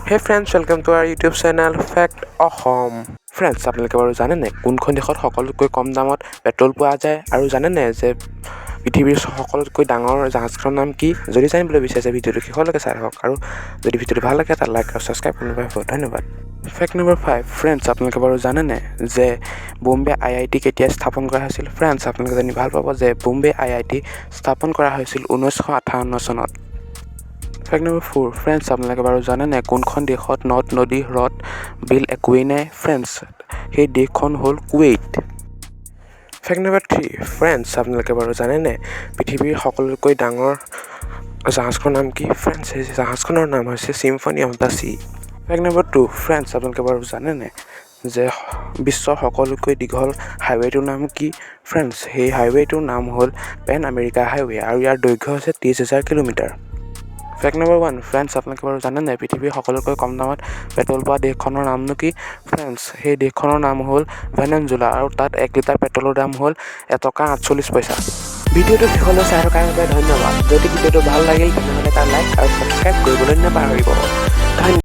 Hey friends, welcome to our YouTube channel fact Assam. Friends, আপোনালোকে বাৰু জানেনে কোনখন দেশত সকলোতকৈ কম দামত পেট্ৰল পোৱা যায়? আৰু জানেনে যে পৃথিৱীৰ সকলোতকৈ ডাঙৰ জাহাজখনৰ নাম কি? যদি জানিবলৈ বিচাৰিছে, ভিডিঅ'টো শেষলৈকে চাই থাকক আৰু যদি ভিডিঅ'টো ভাল লাগে, তাত লাইক আৰু ছাবস্ক্ৰাইব কৰিব নাপাহৰিব। ধন্যবাদ। Fact number 5। ফ্ৰেণ্ডছ, আপোনালোকে বাৰু জানেনে যে বোম্বে আই I T কেতিয়া স্থাপন কৰা হৈছিল? ফ্ৰেণ্ডছ, আপোনালোকে জানি ভাল পাব যে বোম্বে আই I T স্থাপন কৰা হৈছিল 1958 চনত। Fact number 4। Friends, আপোনালোকে বাৰু জানেনে কোনখন দেশত নদ, নদী, হ্ৰদ, বিল একোৱেই নাই? ফ্ৰেণ্ডছ, সেই দেশখন হ'ল কুৱেইট। Fact number 3। Friends, আপোনালোকে বাৰু জানেনে পৃথিৱীৰ সকলোতকৈ ডাঙৰ জাহাজখনৰ নাম কি? ফ্ৰেণ্ডছ, সেই জাহাজখনৰ নাম হৈছে symphony of the C. Fact number 2। Friends, আপোনালোকে বাৰু জানেনে যে বিশ্বৰ সকলোতকৈ দীঘল হাইৱেটোৰ নাম কি? ফ্ৰেণ্ডছ, সেই হাইৱেটোৰ নাম হ'ল পেন আমেৰিকা হাইৱে আৰু ইয়াৰ দৈৰ্ঘ্য হৈছে 30,000 kilometre. Fact number 1। Friends, আপোনালোকে বাৰু জানেনে পৃথিৱীৰ সকলোতকৈ কম দামত পেট্ৰল পোৱা দেশখনৰ নামনো কি? ফ্ৰেণ্ডছ, সেই দেশখনৰ নাম হ'ল ভেনেজুলা আৰু তাত 1 লিটাৰ পেট্ৰলৰ দাম হ'ল 1 টকা 48 পইচা। ভিডিঅ'টো শেষলৈ চাই থকাৰ বাবে ধন্যবাদ। যদি ভিডিঅ'টো ভাল লাগিল, তেনেহ'লে এটা লাইক আৰু ছাবস্ক্ৰাইব কৰিবলৈ নাপাহৰিব।